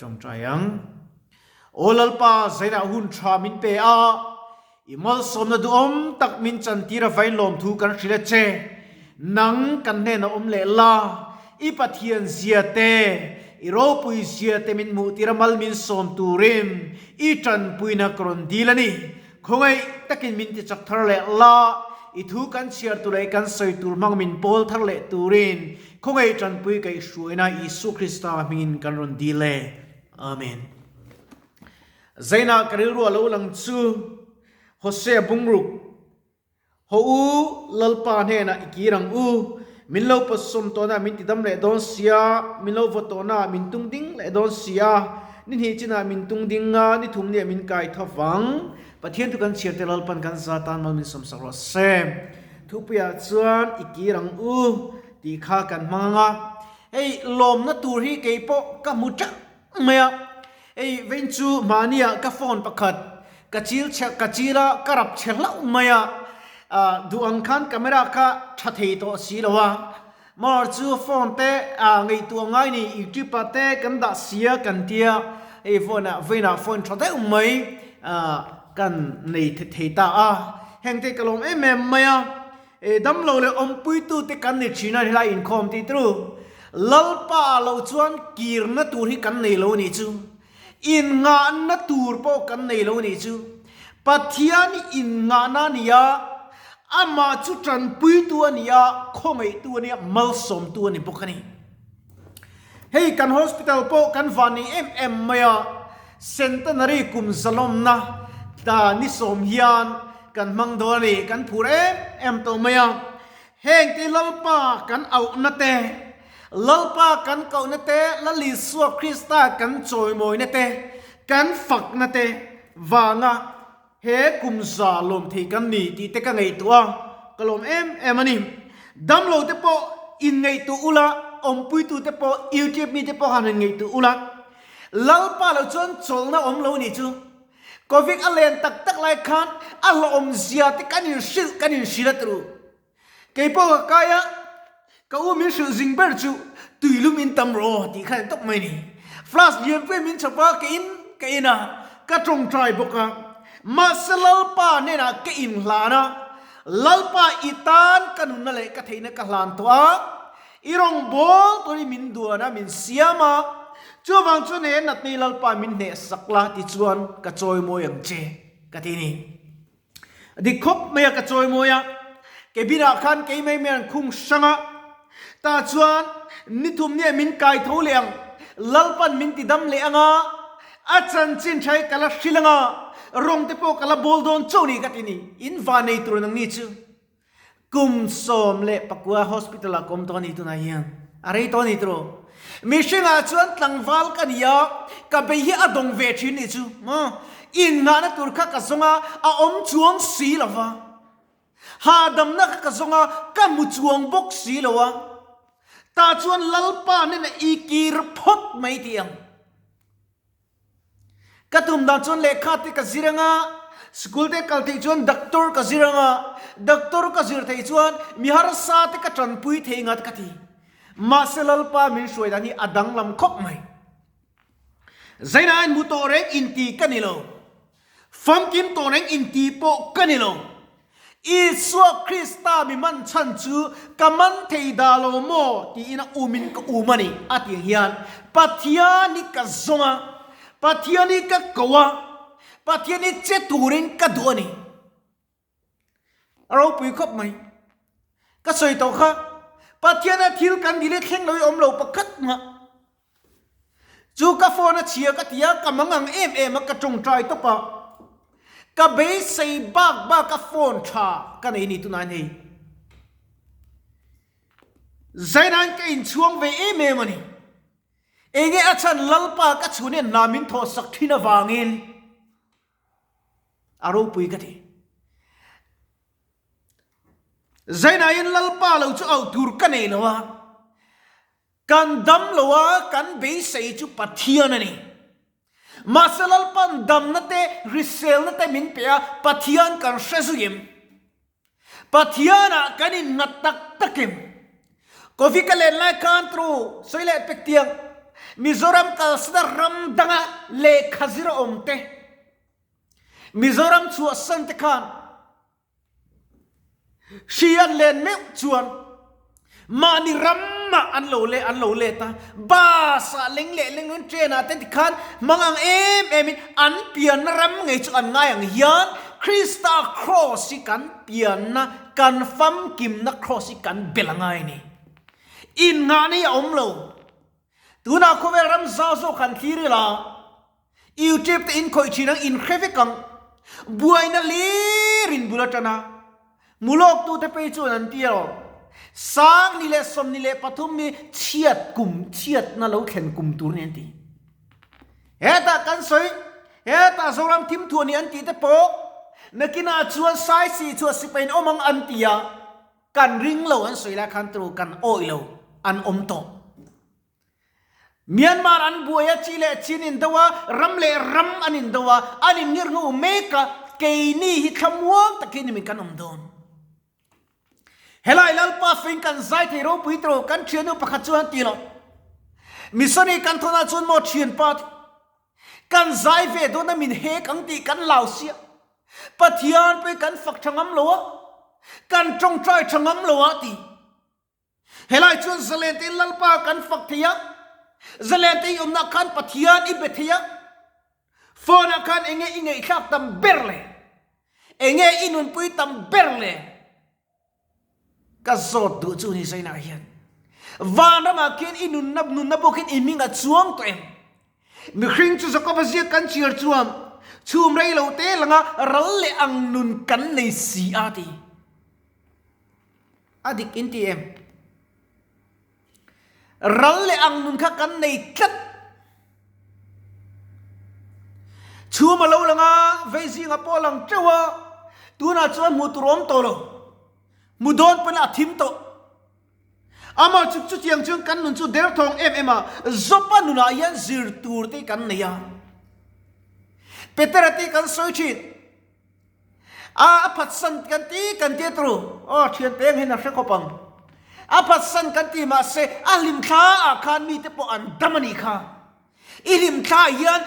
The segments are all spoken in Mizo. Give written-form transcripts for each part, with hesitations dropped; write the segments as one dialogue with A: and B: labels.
A: Ṭawngṭai ang. Aw Lalpa, zainah hun ṭha min pe a, i malsawmna duhawm tak min chantir avain lawmthu kan hrilh a che. Nang kan hnenah awm leh la, i Pathian zia te, i ropui zia te min hmuhtir a mal min sawm turin i ṭanpuina ka rawn dil a ni. Khawngaih takin min ti chak thar leh la, i thu kan chhiar tur leh kan sawi tur hmang min pawl thar leh turin khawngaih tanpui kaihhruaina Isua Krista hmingin kan rawn dil e. Amen. Zainah ka rilru a lo lang chu Hosea bungruk Haw u, Lalpa hnenah i kir ang u. Min lo pawtsawm tawhna min ti dam leh dawn sia, min lo vaw tawhna min tung ding leh dawn sia, ni hnih chinah min tung ding a, ni thum nia min kai tho vang. Pathian chu kan chhiar te Lalpan kan za tan mal min sawmsak rawh se. Thupuiah chuan i kir ang u tih kha kan hmang ang a. Hei lawmna tur hi kei pawh ka hmu teuh mai a. Hei vein chu mahniah ka phone pakhat ka chil chhe ka chil a ka rap chhe hlauh mai a. Duh ang khan camera kha tha thei tawh si lo a. Mar chu phone te ngaihtuah ngai ni youtube ah te kan dah sia kan tia hei phone ah vawiin ah phone tha deuh mai kan nei thei ta a heng te ka lawm em em mai a damlo leh awmpui tu te kan ni thin a helai inkhawm tih turu Lalpa ah lo chuan kirna tur hi kan nei lo anih chu innghahna tur pawh kan nei lo anih chu Pathian innghahna a ni a, amah chu tanpuitu a ni a, khawngaihtu a ni a, malsawmtu a ni bawk a ni. Hei kan hospital pawh kan van nei em em mai a, Centenary kum zalawmna ta ni sawm hian kan hmang dawn a ni, kan phur em em tawh mai a. Heng te Lalpa kan auhna te, Lalpa kan kohna te, Lal Isua Krista kan chawimawina te, kan fakna te vanga he kum za lawm thei kan ni tih te ka ngaihtuah a, ka lawm em em a ni. Damlo te pawh inngaihtuah ula, awmpuitu te pawh, YouTube mite pawh han inngaihtuah ula, Lalpa lo chuan chawlhna awm lo nih chu. Covid a len tak tak lai khan a hlawhawm zia te kan inhrilh kan inhrilh a turu. Kei pawh ka kai a, ka u min hrilh zing ber chu tuilum in tam rawh tih kha ni tawp mai ni. Flask lian pui min chhawp a, ka in ka in a, ka tawngtai bawk a. Mahse Lalpa hnenah ka inhlan a, Lalpa i tan ka nunna leh ka theihna ka hlan tawh a, I rawngbâwl turin min duan a, min siam a, chuvang chuan he natna i Lalpa min hnehsak la tichuan ka chawimawi ang che, ka ti ni. Dik khawp mai a ka chawimawi a, cabin-ah khan kei mai mai an khung hrang a, tah chuan ni thum nia min kai tho leh ang, Lalpan min ti dam leh ang a, a chanchin tha hi ka la hrilh ang a, rawng te pawh ka la bawl dawn chauh ni ka ti ni, in vanei tur nang ni chu. Kum 14 hospital ah ka awm tawh a ni tunah hian. A rei tawh a ni tiraw? Mihringah chuan tlangval ka ni a, ka bei hi a dawng ve thin nih chu. Maw? Innghahna tur kha ka zawng a, a awm chuang si lo va. Hahdamna kha ka zawng a, ka hmu chuang bawk si lo a. Tah chuan Lalpa hnenah i kir phawt mai tih ang. Ka tum dan chuan lehkha te ka zir anga, school te kal theih chuan doctor ka zir anga, doctor ka zir theih chuan mi harsa te ka tanpui thei ngat ka ti. Mahse Lalpa min hruai dan hi a danglam khawp mai. Zaina in hmu tawh reng inti ka ni lo. Famkim tawh reng inti pawh ka ni lo. Isua Krista mi man chhan chu ka man thei dah lo maw tiin a umin ka um a ni a tih ang hian Pathian hi ka zawng a, Pathian hi ka ko a, Pathian hi che turin ka duh a ni. A ropui khawp mai. Ka sawi tawh kha, Pathiana thil kan dil hi thleng lo hi awm lo pakhat mah. Chu ka phone a chhia ka ti a, ka mangang em em a, ka tawngtai tawp a. Ka beisei bak bak a phone tha ka nei ni tunah hian hei. Zainain ka inchhuang ve em em a ni. Enge a chhan Lalpa ka chhun hian hna min thawh sak thin avangin a ropui ka ti. Zainain Lalpa lo chu auh tur ka nei lo a. Kan dam lo a, kan beisei chu Pathian a ni. Mahse Lalpan damna te, hriselna te min pe a, Pathian kan hre zui em? Pathianah kan innghat tak tak em? Covid ka len lai khan tru sawi leh pek tiang. Mizoram kalsana ram danga lehkha zir a awm te, Mizoram chhuahsan te khan hri an len meuh chuan mahni ramah an lo leh an lo let a, bus ah leng leh leng in train ah te tikhan hmang ang em em in an pianna ram ngei chu an ngai ang hian Krista cross hi kan pianna kan famkimna cross hi kan bel a ngai a ni. Innghahna hi a awm lo. Tunah khawvel ram zau zawk han thlir ila, YouTube te in khawih thin ang, in hre vek ang. Buaina hlir in bul atan a, hmu lawk tute phei chuan an ti elo. Sangni leh 23 hi chhiat kum, chhiatna lo thlen kum tur ni an ti. Hetah kan sawi, hetah Zoram thim thuah ni an tih te pawh, nakinah chuan Saisi chhuah sipai in awm ang an ti a. Kan ring lo an sawi lai khan turu kan awih lo an awm tawh. Myanmar an buai a, chi leh chin in do a, ram leh ram an in do a, an in ngir ngu mek a, keini hi thlamuang takin nimin kan awm dawn. Helai Lalpa fing kan zai thei ropui tawh kan thiannu pakhat chuan ti lo. Missionary kan thawn ah chuan maw thianpa kan zai ve dawn a min hek ang tih kan lau sia. Pathian pawh hi kan fak tha ngam lo a, kan tawngtai tha ngam lo a ti. Helai chuan zalen tein Lalpa kan fak thei a, zalen te i awmna khan Pathian i be thei a, phone ah khan enge i ngaihthlak tam ber le, enge i nunpui tam ber le, Ka zawt duh chu ni Zainah hian vanramah khian i nunna nunna bawk hian i hming a chuang tawh em? Mihring chu Jakoba ziak kan chhiar chuan chhum rei lo te langa ral leh ang nun kan nei si a ti. A dik in ti em? Ral leh ang nun kha kan nei tlat. Chhum a lo lang a, vei zinga pawh a lang teuh a, tunah chuan hmuh tur a awm tawh lo. Hmu dawn pawn a thim tawh. Amah chu chutiang chuan kan nun chu derthawng em em a, Jopa nunah hian zir tur te kan nei a. Petera te kan sawi thin. A a phatsan kan ti kan ti turu aw thian peng hian a hre khawp ang. A phatsan kan ti mahse a hlimthla ah khan mite pawh an dam a nih kha. I hlimthla ah hian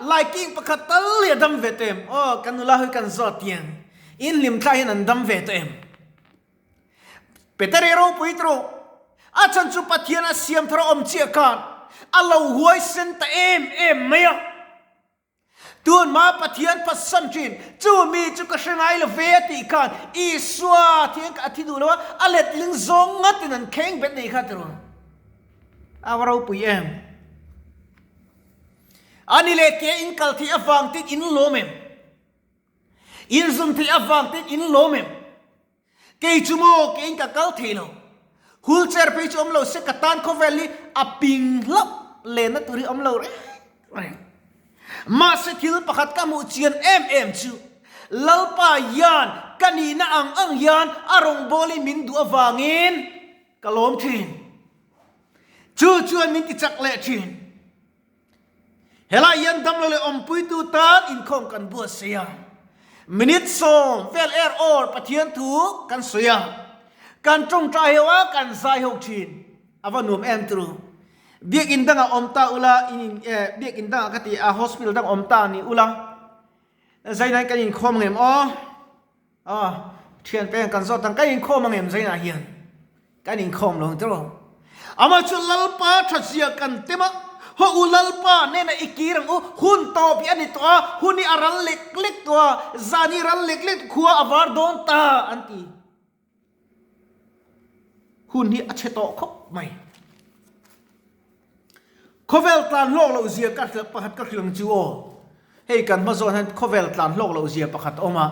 A: laiking pakhat tal hi a dam ve tawh em? Aw kan nula hawi kan zawt tiang. In hlimthla hian an dam ve tawh em? Peter i ropui turu. A chhan chu Pathian a siam thar a awm chiah khan a lo huaisen ta em em mai a. Tun hma Pathian phatsan thin, chu mi chu ka hre ngai lo ve a tih khan Isua thian kha a thi duh lo a, a letling zawng ngatin an kheng bet nei kha tiraw? A va ropui em? A ni leh ke in kal theih avang ten in lawm em? In zun theih avang ten in lawm em? Kei chu maw keiin ka kal thei lo. Wheelchair phei chu awm lo se ka tan khawvel hi a ping hlauh lenna tur hi awm lo reng reng. Mahse thil pakhat ka hmuh chian em em chu Lalpa hian ka nihna ang ang hian a rawngbawlin min duh avangin ka lawm thin. Chu chuan min tichak leh thin. Helai hian damlo leh awmpuitu tan inkhawm kan buatsaih a. Minute sawm vel er awr Pathian thu kan sawi a. Kan tawngtai ho a, kan zai ho thin. A va nuam em turu. Biakinn dangah awm ta ula, in eh biakinn dangah ka ti a, hospital dang awm ta ni ula. Zainain kan inkhawm ang em aw? Aw, thian peng kan zawt ang, kan inkhawm ang em Zainah hian? Kan inkhawm lo ang tiraw? Amah chu Lalpa thatzia kan tem a, haw u Lalpa nena i kir ang u, hun tawp hi a ni tawh a, hun hi a ral lek lek tawh a, zan hi ral lek lek khua a var dawn ta an ti. Hun hi a chhe tawh khawp mai. Khawvel tlan hlawk loh zia ka pakhat ka hrilh ang chu aw. Hei kan hma zawn hian khawvel tlan hlawk loh zia pakhat a awm a,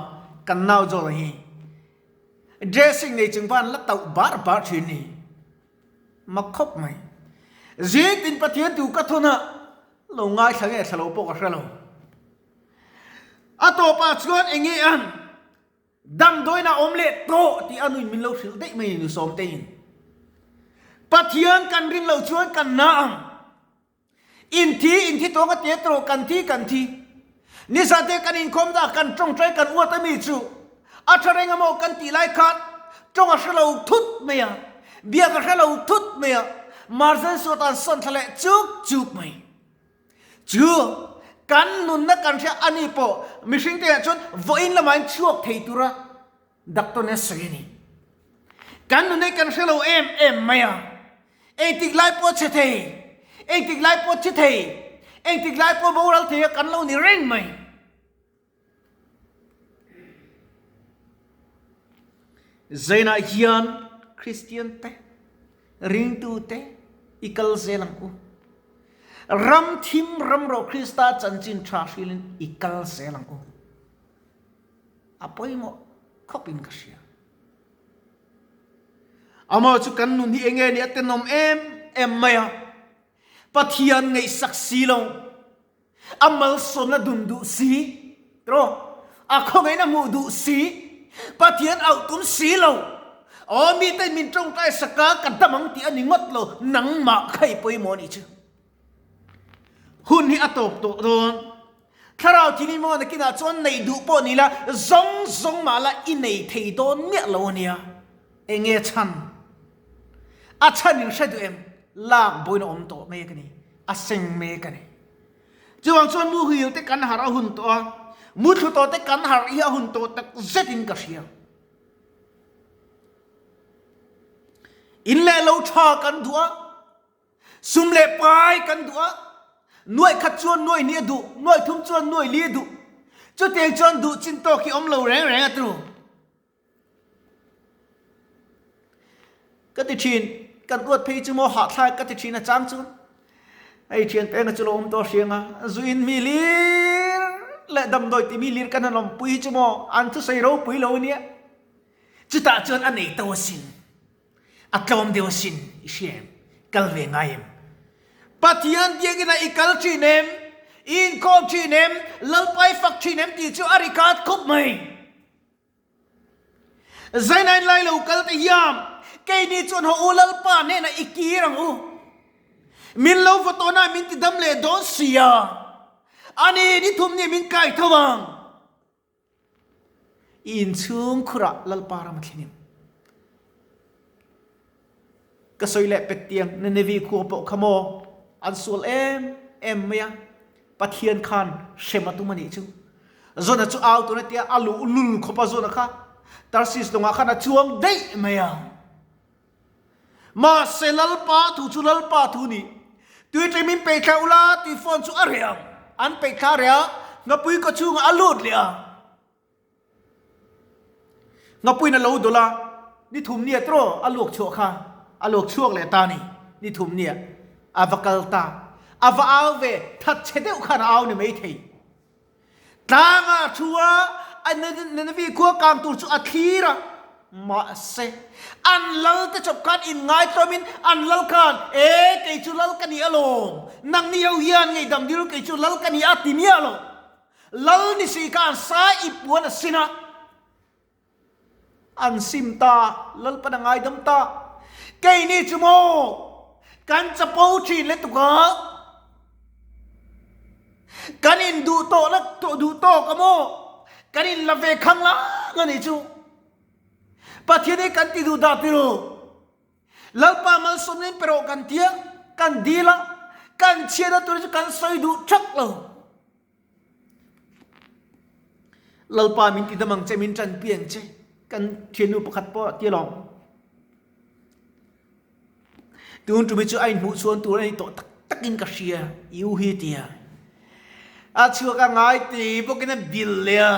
A: kan nau zawn hi dressing nei chung khan la tauh bar bar thin ni. Mak khawp mai. Zing tin Pathian tu ka thawn a, lo ngaithla nge thla lo pawh ka hre lo. A tawpah chuan eng nge an? Damdawiin a awm leh tawh tih a nuin min lo hrilh daih mai ni Sawmteiin. Pathian kan rin loh chuan kan na ang. Inthi inthi tawng a tia tawh kan thi kan thi. Nizate kan inkhawm dah kan tawngtai kan uat a mi chu a tha reng amaw kan tih lai khan tawng a hre lo thut mai a, biak a hre lo thut mai a. Marvel suat an sawn thla leh chuk chuk mai. Chu kan nunna kan hria a ni pawh mihring te ah chuan vawiin lamah in chhuak thei tura doctor nen a sawi a ni. Kan nunna hi kan hre lo em em mai a, engtik lai pawh chhe thei, engtik lai pawh thi thei, engtik lai pawh boral thei a kan lo ni reng mai. Zainah hian Kristian te, ringtu te i kal zel ang u. Ram thim ram rawh Krista chanchin tha hrilin i kal zel ang u. A pawimawh khawpin ka hria. Amah chu kan nun hi enge ni a tenawm em em mai a. Pathian ngaihsak si lo. A malsawmna dun duh si, tiraw? A khawngaihna hmuh duh si, Pathian auh tum si lo. Aw mite min tawngtai sak a, ka dam ang tih a ni ngawt lo, nangmah kha i pawimawh a nih chu. Hun hi a tawp tawh dawn. Thlarau thil hi maw nakinah chuan neih duh pawh ni la, zawng zawng mah la i nei thei dawn miah lo a nia. Enge chhan? A chhan in hre duh em? Lak buaina awm tawh mek a ni. A seng mek a ni. Chuvang chuan muhil te kan harh a hun tawh a, muthlu tawh te kan harh hi a hun tawh tak zetin ka hria. In leh lo tha kan duh a, sum leh pai kan duh a, nuaih khat chuan nuaih ni a duh, nuaih thum chuan nuaih li a duh. Chutiang chuan duh chin tawk hi awm lo reng reng a tru. Ka ti thin, kan uat phei chu maw hahthlai ka ti thin a chang chu. Hei thian penga chu lo awm tawh hriang a, zu in mi lir leh damdawi ti mi lir kan han awmpui hi chu maw an thusawi ropui lo ania. Chutah chuan a nei to asin, a tlawm deuh asin i hria em, kal ve ngai em? Pathian biakina i kal thin em, i inkhawm thin em, Lalpa i fak thin em tih chu a ri khat khawp mai. Zainain lai lo kal te hian keini chuan haw u Lalpa hnenah i kir ang u. Min lo va tawn a min ti dam leh dawn si a. Ani ni thum nih min kai tho ang. I inchhung khurah Lalpa ram a thleng em? Ka sawi leh pek tiang Nineveh khua pawh kha maw an sual em em mai a, Pathian khan hrem a tum a nih chu. Zona chu au tun a tia a luh lul khawp a Zona kha Tarsis lawngah khan a chuang daih mai a. Mahse Lalpa thu chu Lalpa thu ni. Tui ṭei min peih thla ula tui phone chu a reh ang. An peih thla reh a, ngapui kaw chhungah a lut leh a. Ngapuiin a lo dawlh a, ni thum nia tiraw a luak chhuah kha, a luak chhuak leh ta ni, ni thum nia a va kal ta, a va au ve, that chhe deuh khan a au ni maithei. Tlanga a thu a, a Nineveh khua kang tur chu a thlir a, mahse an lal te chawp khan inngaitawmin an lal khan, E, kei chu lal ka ni alawm, nangni ho hian ngeihdam dil kei chu lal ka ni a ti miah lo. Lal ni si khan sai i puan a sin a, an sim ta, Lalpan a ngaidam ta. Keini chu maw kan chapo thin le tuk a, kan in duh tawh la duh tawk a maw, kan in la ve khang lang a nih chu. Pathian hi kan ti duh dah ti lo. Lalpa malsawmna in pe rawh kan tia, kan dil a, kan chhiatna tur chu kan sawi duh thak lo. Lalpa min ti dam ang che, min tanpui ang che, kan thiannu pakhat pawh tia lawm. Tun tumi chu a inhmuh chhuan tur a ni tawh tak takin ka hria, i u hi tia. A chhuak a ngai ti bawkin a bil leh a.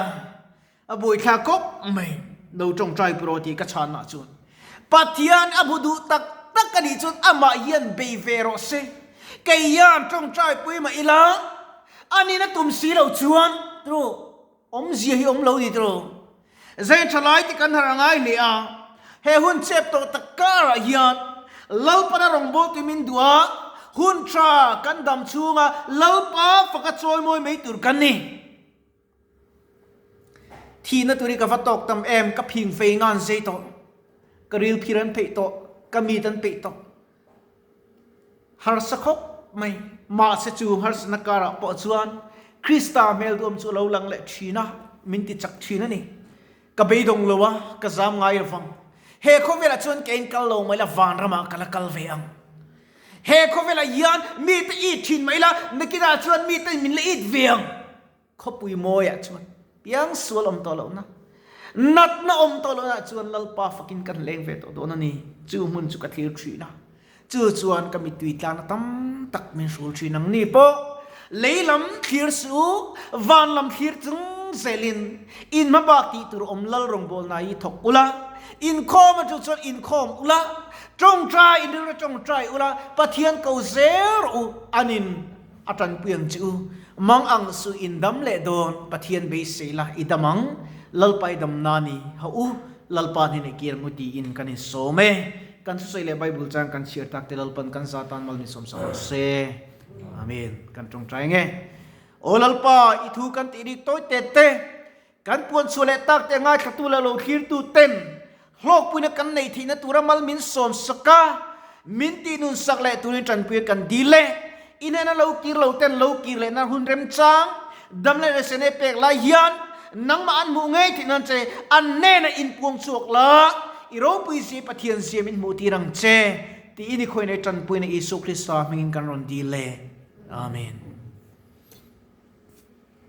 A: A buaithlak khawp mai, no tawngtai pawh tih ka chhanah chuan Pathian a hmu duh tak tak a nih chuan amah hian bei ve rawh se. Kei hian tawngtai pui mah ila a nihna tum si lo chuan tru awmzia hi awm lo ni tru. Zai tha lai te kan harh a ngai hle a, he hun chep tawh tak karah hian Lalpana rawngbawltu min duh a, hun tha kan dam chhunga Lalpa faka chawimawi mai tur kan ni. Thihna tur hi ka va tawk tam em, ka phing fei ngan zei tawh, ka ril phir an pheih tawh, ka mit an peih tawh. Harsa khawp mai, mahse chu harsatna karah pawh chuan Krista hmel duam chu a lo lang leh thin a, min ti chak thin a ni. Ka beidawng lo a, ka zam ngai lovang. He khawvelah chuan ka inkal lo mai la, vanramah ka la kal ve ang. He khawvelah hian mite it thin mai ila, nakinah chuan mite min la it ve ang. Khawpui mawiah chuan piang sual awm tawh lohna, natna awm tawh lohna chuan Lalpa fakin kan leng ve tawh dawn a ni. Chu hmun chu ka thlir thin a, chu chuan ka mittui tlakna tam tak min hrul thin ang ni pawh. Lei lam thlir suh u, van lam thlir chung zelin in hmabak tih tur awm lal rawngbawlna hi thawk ula, inkhawm aṭang chuan inkhawm ula, tawngtai in rilru tawngtai ula, Pathian ko zel rawh u, anin A tanpui ang che u. Mang ang su in dam leh dawn, Pathian beisei la i dam ang, Lalpa i dam na ni ha u, Lalpa hnenah kir ang u tiin kan insawm e. Kan thusawi leh Bible chang kan chhiar tak te Lalpan kan za tan mal min sawm sak rawh se. Amen. Kan tawngtai nge. Aw Lalpa, i thu kan tih rik tawi tet te, Kan puan chhuah leh tak te ngaithlatu leh lo thlirtu ten hlawkpuina kan neih theihna tura mal min sawm sak a, min tihnun sak leh turin tanpuia kan dil e. I hnena lo kir lo ten lo kir leh nan hun remchang dam leh resene pek lai hian nangmah an hmuh ngei theih nan che an hnena inpuang chhuak la, i ropui zia i Pathian zia min hmuh tir ang che tiin i khawihnai tanpuina Isua Krista hmingin kan rawn dil e. Amen.